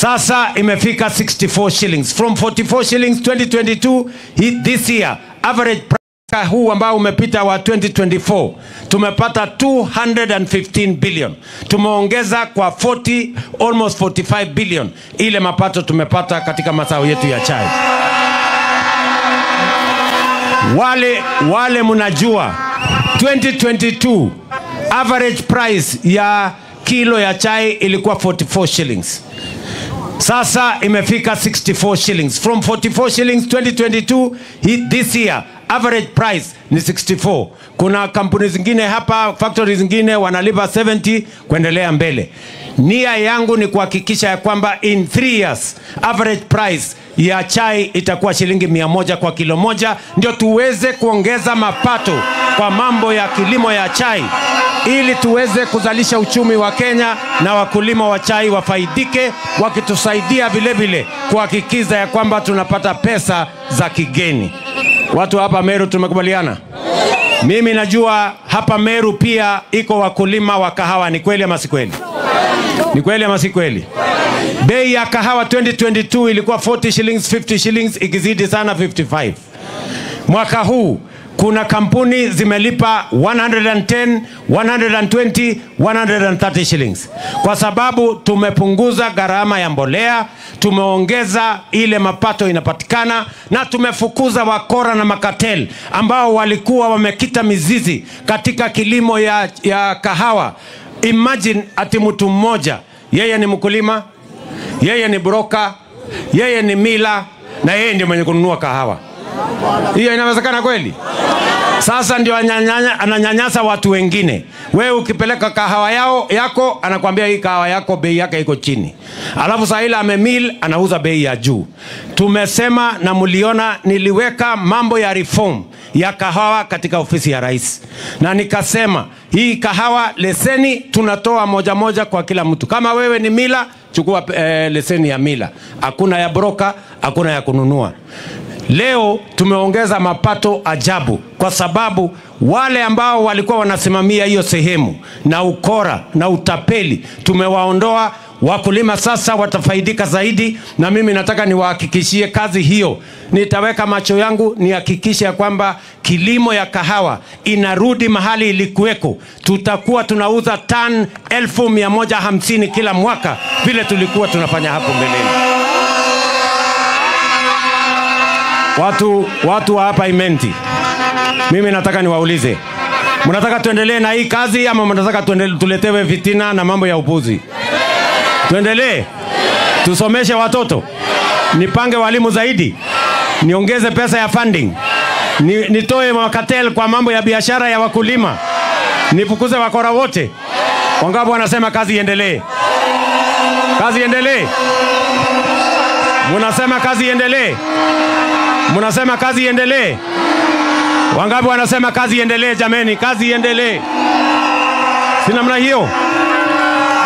Sasa imefika 64 shillings. From 44 shillings 2022, this year average price huu ambao umepita wa 2024 tumepata 215 billion. Tumeongeza kwa 40, almost 45 billion ile mapato tumepata katika mazao yetu ya chai. Wale mnajua 2022 average price ya kilo ya chai ilikuwa 44 shillings. Sasa imefika 64 shillings. From 44 shillings 2022, this year average price ni 64. Kuna kampuni zingine hapa, factories zingine wanalipa 70 kuendelea mbele. Nia yangu ni kuhakikisha ya kwamba in 3 years average price ya chai itakuwa shilingi 100 kwa kilo moja, ndio tuweze kuongeza mapato kwa mambo ya kilimo ya chai, ili tuweze kuzalisha uchumi wa Kenya na wakulima wa chai wafaidike, wakitusaidia vile vile kuhakikisha ya kwamba tunapata pesa za kigeni. Watu hapa Meru tumekubaliana? Mimi najua hapa Meru pia iko wakulima wa kahawa, ni kweli ama si kweli? Ni kweli ama si kweli? Bei ya kahawa 2022 ilikuwa 40 shillings, 50 shillings, ikizidi sana 55. Mwaka huu kuna kampuni zimelipa 110, 120, 130 shillings. Kwa sababu tumepunguza gharama ya mbolea, tumeongeza ile mapato inapatikana, na tumefukuza wakora na makatel ambao walikuwa wamekita mizizi katika kilimo ya kahawa. Imagine ati mtu mmoja, yeye ni mkulima, yeye ni broker, yeye ni mila, na yeye ndiye mwenye kununua kahawa. Hiyo inawezekana kweli? Sasa ndio ananyanyasa watu wengine. Wewe ukipeleka kahawa yako, anakuambia hii kahawa yako bei yake iko chini. Alafu saa ile amemil anauza bei ya juu. Tumesema na mliona niliweka mambo ya reform ya kahawa katika ofisi ya rais. Na nikasema hii kahawa leseni tunatoa moja moja kwa kila mtu. Kama wewe ni mila, chukua leseni ya mila. Hakuna ya broker, hakuna ya kununua. Leo tumeongeza mapato ajabu, kwa sababu wale ambao walikuwa wanasimamia hiyo sehemu na ukora na utapeli tumewaondoa. Wakulima sasa watafaidika zaidi, na mimi nataka niwahakikishie kazi hiyo. Nitaweka macho yangu nihakikishe kwamba kilimo ya kahawa inarudi mahali ilikuweko. Tutakuwa tunauza tan 1,150 kila mwaka vile tulikuwa tunafanya hapo mbeleni. Watu wa hapa Imenti, mimi nataka niwaulize, mnataka tuendelee na hii kazi ama mnataka tuletewe fitina na mambo ya upuzi? Tuendelee? Tusomeshe watoto? Nipange walimu zaidi? Niongeze pesa ya funding? Nitoe makatel kwa mambo ya biashara ya wakulima? Nifukuze wakora wote? Wangapi wanasema kazi iendelee? Kazi iendelee? Mnasema kazi iendelee? Mnasema kazi iendelee? Wangapi wanasema kazi iendelee? Jameni, kazi iendelee. Si namna hiyo?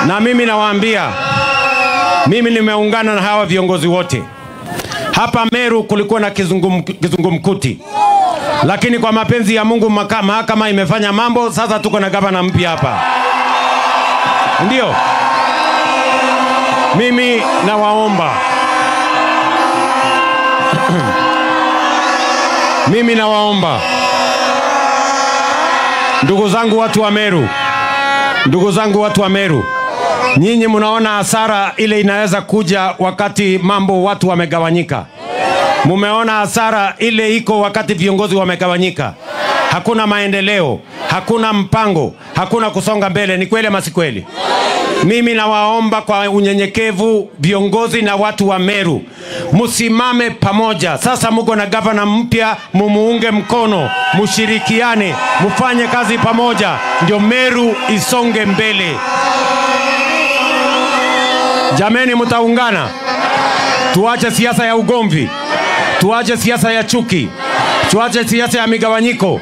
Na mimi nawaambia, mimi nimeungana na hawa viongozi wote. Hapa Meru kulikuwa na kizungumkuti. Lakini kwa mapenzi ya Mungu mahakama imefanya mambo, sasa tuko na gavana mpya hapa. Ndio. Mimi nawaomba. Mimi nawaomba, ndugu zangu watu wa Meru, ndugu zangu watu wa Meru, nyinyi mnaona hasara ile inaweza kuja wakati mambo watu wamegawanyika. Mumeona hasara ile iko wakati viongozi wamegawanyika. Hakuna maendeleo, hakuna mpango, hakuna kusonga mbele. Ni kweli ama si kweli? Mimi nawaomba kwa unyenyekevu viongozi na watu wa Meru, msimame pamoja. Sasa muko na gavana mpya, mumuunge mkono, mushirikiane, mufanye kazi pamoja, ndio Meru isonge mbele. Jameni, mtaungana. Tuache siasa ya ugomvi, tuache siasa ya chuki, tuache siasa ya migawanyiko.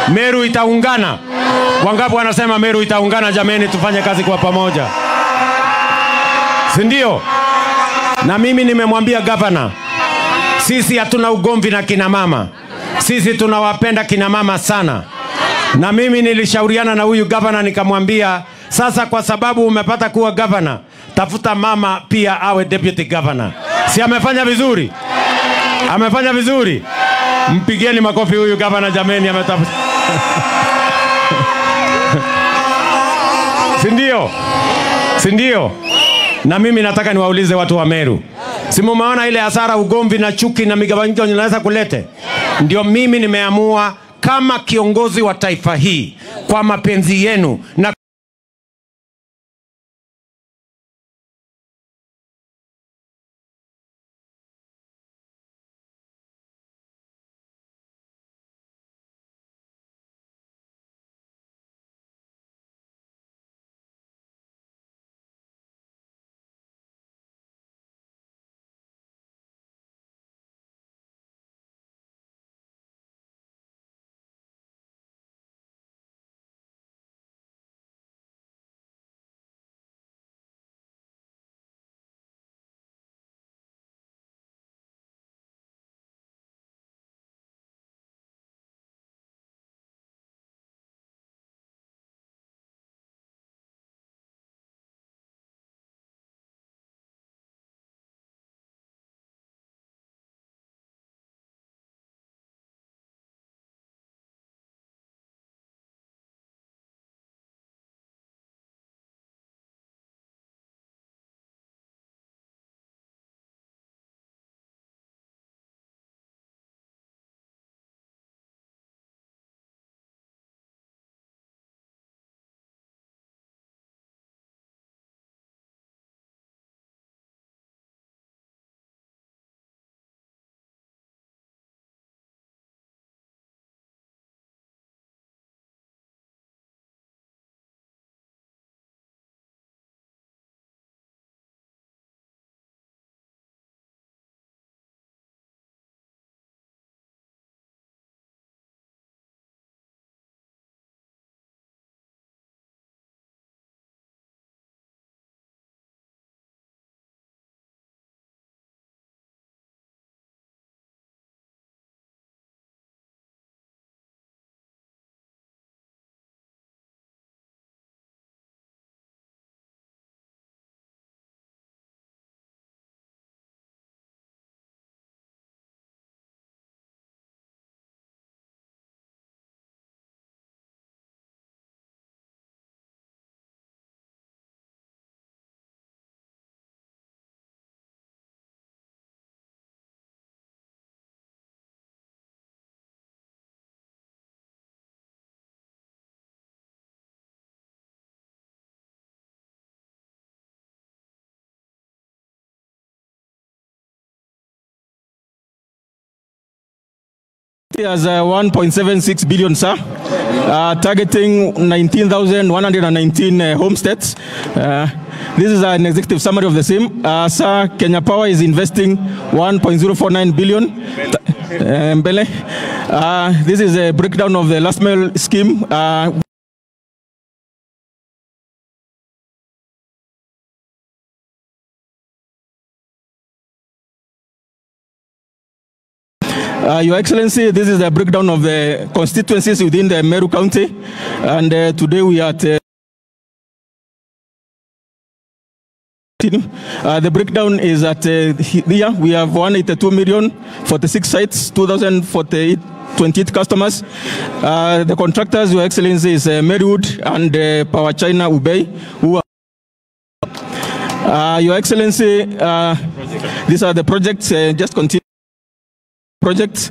Meru itaungana. Wangapi wanasema Meru itaungana? Jameni, tufanye kazi kwa pamoja, si ndio? Na mimi nimemwambia gavana, sisi hatuna ugomvi na kina mama. Sisi tunawapenda kina mama sana. Na mimi nilishauriana na huyu gavana nikamwambia, sasa kwa sababu umepata kuwa gavana, Tafuta mama pia awe deputy governor. Si amefanya vizuri? Amefanya vizuri? Mpigieni makofi huyu governor jameni, ametafuta. Si ndio? Si ndio? Na mimi nataka niwaulize watu wa Meru. Si mumeona ile hasara, ugomvi na chuki na migawanyiko inaweza kulete? Ndio mimi nimeamua kama kiongozi wa taifa hii, kwa mapenzi yenu na As 1.76 billion, sir, targeting 19,119 homesteads. This is an executive summary of the same. Sir, Kenya Power is investing 1.049 billion. Mbele. This is a breakdown of the last mile scheme. Your Excellency, this is a breakdown of the constituencies within the Meru County, and today we are at the breakdown is at here we have 182 million, 46 sites, 2,048 customers. The contractors, Your Excellency, is Marywood and Power China Ubei, who are, Your Excellency, these are the projects. Just continue. Projects,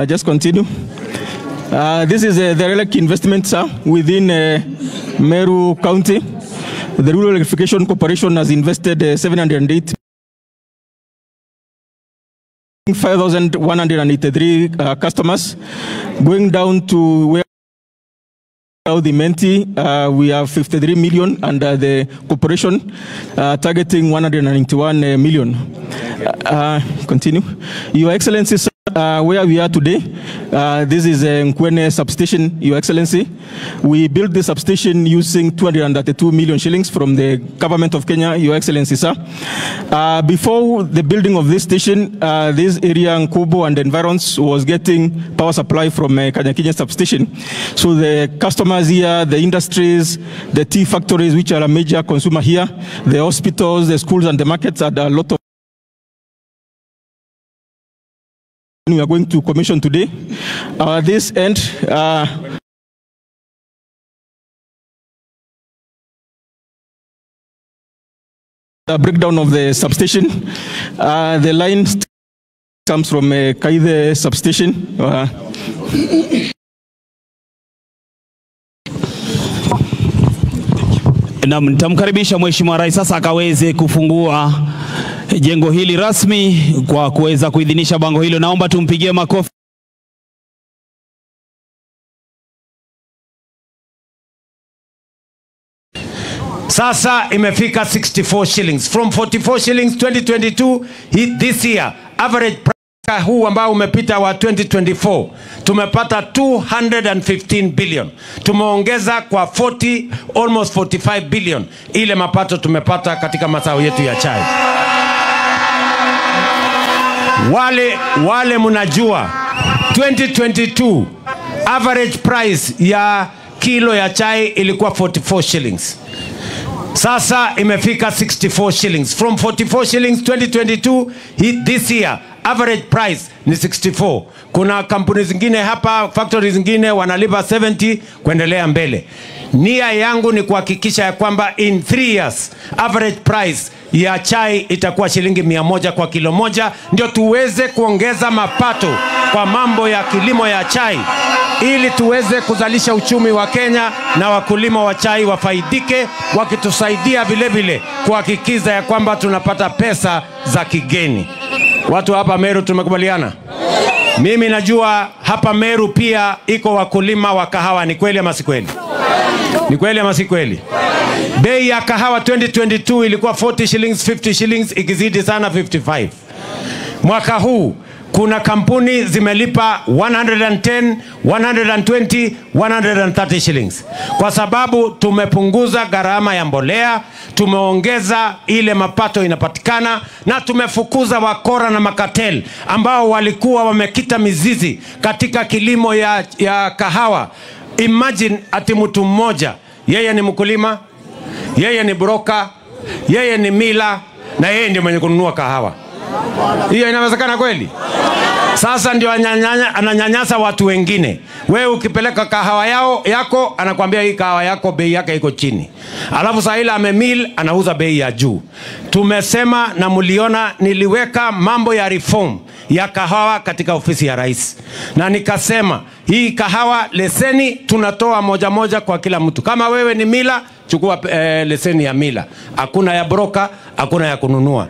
just continue. This is the RELEC investment, sir, within Meru County. The Rural Electrification Corporation has invested 708 5,183 customers. Going down to where the Menti, we have 53 million under the corporation, targeting 191 million. Continue. Your Excellency, sir, where we are today, this is a Nkuene substation, Your Excellency. We built this substation using 232 million shillings from the government of Kenya, Your Excellency, sir. Before the building of this station, this area, Nkubu and environs, was getting power supply from Kanyakinye substation. So the customers here, the industries, the tea factories, which are a major consumer here, the hospitals, the schools and the markets had a lot of. We are going to commission today. This end, the breakdown of the substation. The line comes from Kaithe substation. Na nitamkaribisha Mheshimiwa Rais sasa akaweze kufungua jengo hili rasmi kwa kuweza kuidhinisha bango hilo. Naomba tumpigie makofi. Sasa imefika 64 shillings from 44 shillings 2022 this year. Average price huu ambao umepita wa 2024 tumepata 215 billion. Tumeongeza kwa 40, almost 45 billion ile mapato tumepata katika mazao yetu ya chai. Wale mnajua 2022 average price ya kilo ya chai ilikuwa 44 shillings. Sasa imefika 64 shillings from 44 shillings 2022 this year. Average price ni 64. Kuna kampuni zingine hapa, factories zingine wanalipa 70 kuendelea mbele. Nia yangu ni kuhakikisha ya kwamba in 3 years average price ya chai itakuwa shilingi 100 kwa kilo moja, ndio tuweze kuongeza mapato kwa mambo ya kilimo ya chai, ili tuweze kuzalisha uchumi wa Kenya na wakulima wa chai wafaidike, wakitusaidia vile vile kuhakikisha ya kwamba tunapata pesa za kigeni. Watu hapa Meru tumekubaliana? Mimi najua hapa Meru pia iko wakulima wa kahawa, ni kweli ama si kweli? Ni kweli ama si kweli? Bei ya kahawa 2022 ilikuwa 40 shillings, 50 shillings, ikizidi sana 55. Mwaka huu kuna kampuni zimelipa 110, 120, 130 shillings. Kwa sababu tumepunguza gharama ya mbolea, tumeongeza ile mapato inapatikana, na tumefukuza wakora na makatel ambao walikuwa wamekita mizizi katika kilimo ya kahawa. Imagine ati mtu mmoja, yeye ni mkulima, yeye ni broker, yeye ni mila, na yeye ndiye mwenye kununua kahawa. Hiyo inawezekana kweli? Sasa ndio ananyanyasa watu wengine. Wewe ukipeleka kahawa yako, anakuambia hii kahawa yako bei yake iko chini. Alafu saa ile amemil anauza bei ya juu. Tumesema na mliona niliweka mambo ya reform ya kahawa katika ofisi ya rais. Na nikasema hii kahawa leseni tunatoa moja moja kwa kila mtu. Kama wewe ni mila, chukua leseni ya mila. Hakuna ya broker, hakuna ya kununua.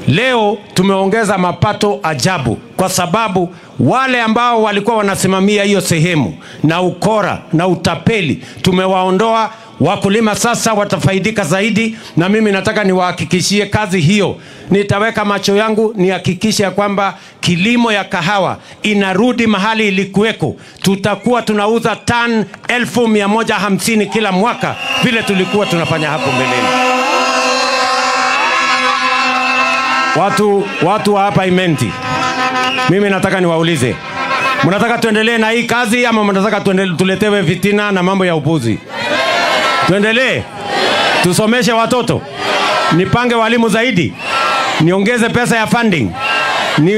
Leo tumeongeza mapato ajabu kwa sababu wale ambao walikuwa wanasimamia hiyo sehemu na ukora na utapeli tumewaondoa. Wakulima sasa watafaidika zaidi, na mimi nataka niwahakikishie kazi hiyo. Nitaweka macho yangu nihakikishe ya kwamba kilimo ya kahawa inarudi mahali ilikuweko. Tutakuwa tunauza tan 1,150 kila mwaka vile tulikuwa tunafanya hapo mbeleni. Watu wa hapa Imenti, mimi nataka niwaulize, mnataka tuendelee na hii kazi ama mnataka tuletewe fitina na mambo ya upuzi? Tuendelee? Tusomeshe watoto? Nipange walimu zaidi? Niongeze pesa ya funding?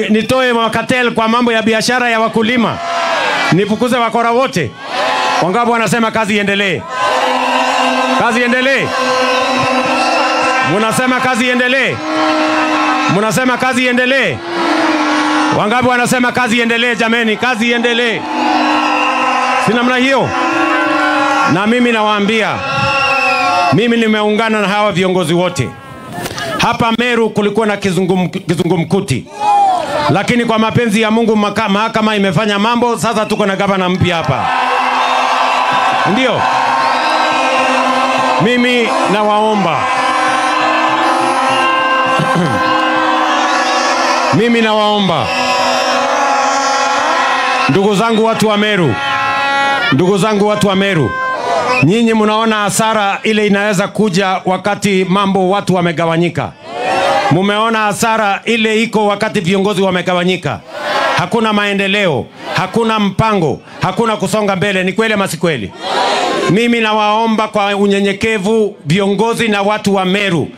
Nitoe makatel kwa mambo ya biashara ya wakulima? Nifukuze wakora wote? Wangapi wanasema kazi iendelee? Kazi iendelee? Mnasema kazi iendelee? Mnasema kazi iendelee? Wangapi wanasema kazi iendelee jameni? Kazi iendelee. Si namna hiyo? Na mimi nawaambia, mimi nimeungana na hawa viongozi wote. Hapa Meru kulikuwa na kizungumkuti. Lakini kwa mapenzi ya Mungu mahakama imefanya mambo, sasa tuko na gavana mpya hapa. Ndio. Mimi nawaomba. Mimi nawaomba ndugu zangu watu wa Meru, ndugu zangu watu wa Meru, nyinyi mnaona hasara ile inaweza kuja wakati mambo watu wamegawanyika. Mumeona hasara ile iko wakati viongozi wamegawanyika. Hakuna maendeleo, hakuna mpango, hakuna kusonga mbele. Ni kweli ama si kweli? Mimi nawaomba kwa unyenyekevu viongozi na watu wa Meru,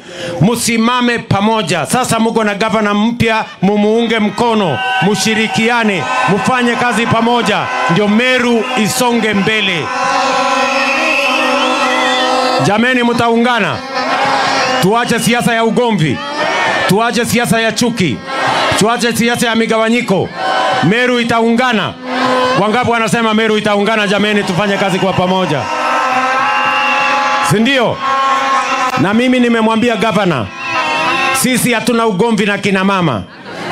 msimame pamoja. Sasa muko na gavana mpya, mumuunge mkono, mushirikiane, mufanye kazi pamoja, ndio Meru isonge mbele. Jameni, mtaungana. Tuache siasa ya ugomvi, tuache siasa ya chuki, tuache siasa ya migawanyiko. Meru itaungana. Wangapi wanasema Meru itaungana? Jameni, tufanye kazi kwa pamoja, si ndio? Na mimi nimemwambia gavana, sisi hatuna ugomvi na kina mama,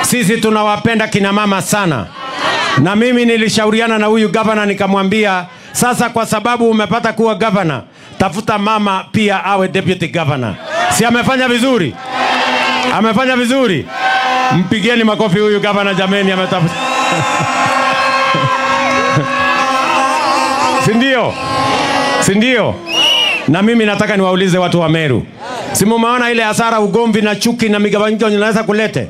sisi tunawapenda kina mama sana. Na mimi nilishauriana na huyu gavana nikamwambia, sasa kwa sababu umepata kuwa gavana, tafuta mama pia awe deputy governor. Si amefanya vizuri? Amefanya vizuri? Mpigieni makofi huyu gavana jameni, ametafuta. Si ndio? Si ndio? Na mimi nataka niwaulize watu wa Meru, si mumeona ile hasara ugomvi na chuki na migawanyiko inaweza kulete?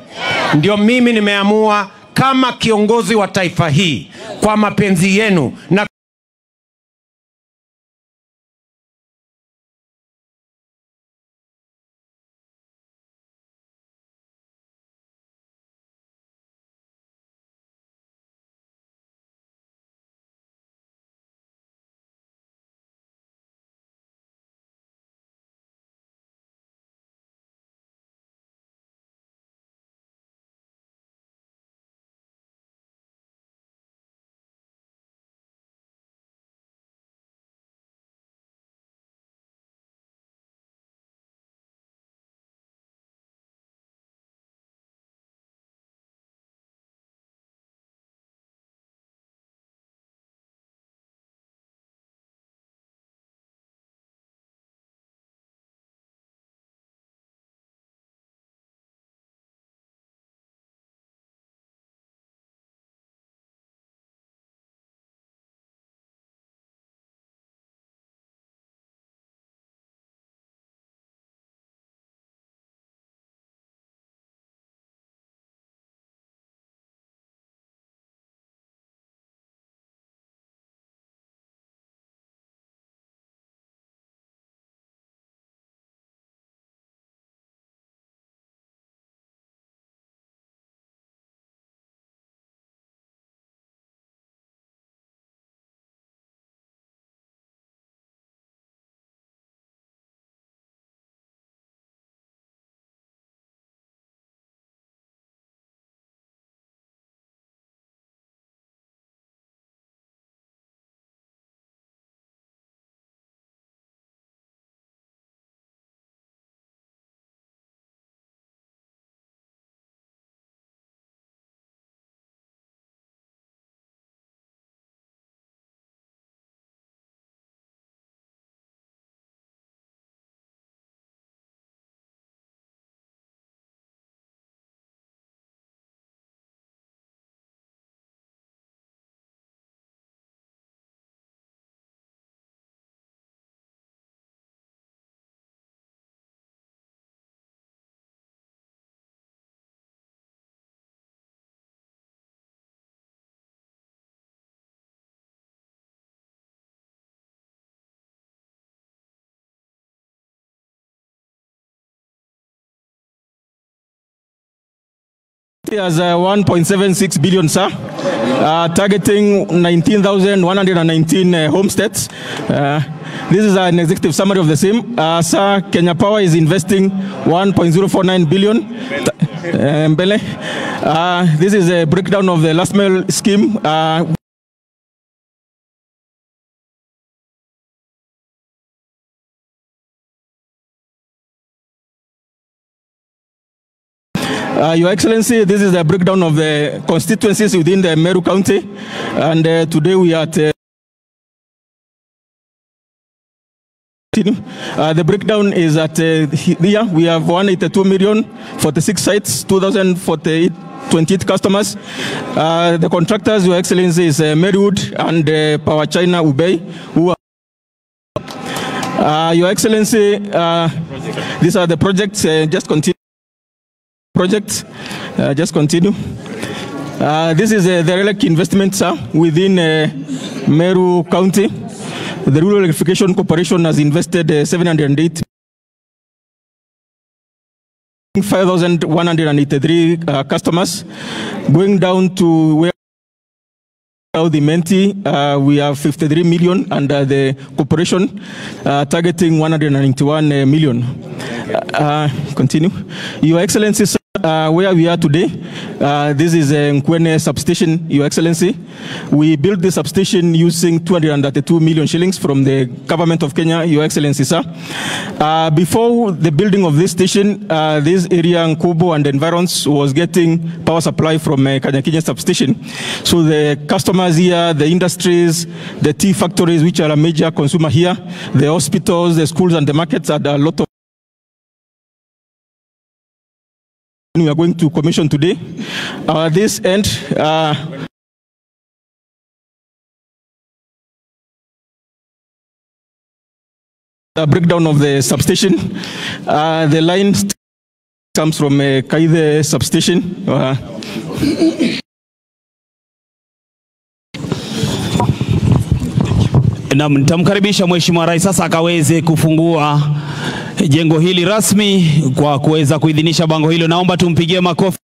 Ndio mimi nimeamua kama kiongozi wa taifa hii, kwa mapenzi yenu na As 1.76 billion, sir, targeting 19,119 homesteads. This is an executive summary of the same. Sir, Kenya Power is investing 1.049 billion. Mbele. This is a breakdown of the last mile scheme. Your Excellency, this is a breakdown of the constituencies within the Meru County, and today we are at The breakdown is that here we have 182 million, 46 sites, 2,048. 28 customers. The contractors, Your Excellency, is Marywood and Power China Ubei. Who are, Your Excellency, these are the projects. Just continue. Projects. Just continue. This is the RELEC investment, sir, within Meru County. The Rural Electrification Corporation has invested 708. 5,183 customers. Going down to where the Menti, we have 53 million, and the corporation targeting 191 million. Continue. Your Excellency, sir, where we are today, this is a Nkwene substation, Your Excellency. We built this substation using 232 million shillings from the government of Kenya, Your Excellency, sir. Before the building of this station, this area, Nkubu and environs, was getting power supply from Kanyakinye substation. So the customers here, the industries, the tea factories, which are a major consumer here, the hospitals, the schools and the markets had a lot of. We are going to commission today. This end, the breakdown of the substation. The line comes from Kaithe substation. Na nitamkaribisha Mheshimiwa Rais sasa akaweze kufungua jengo hili rasmi kwa kuweza kuidhinisha bango hilo. Naomba tumpigie makofi.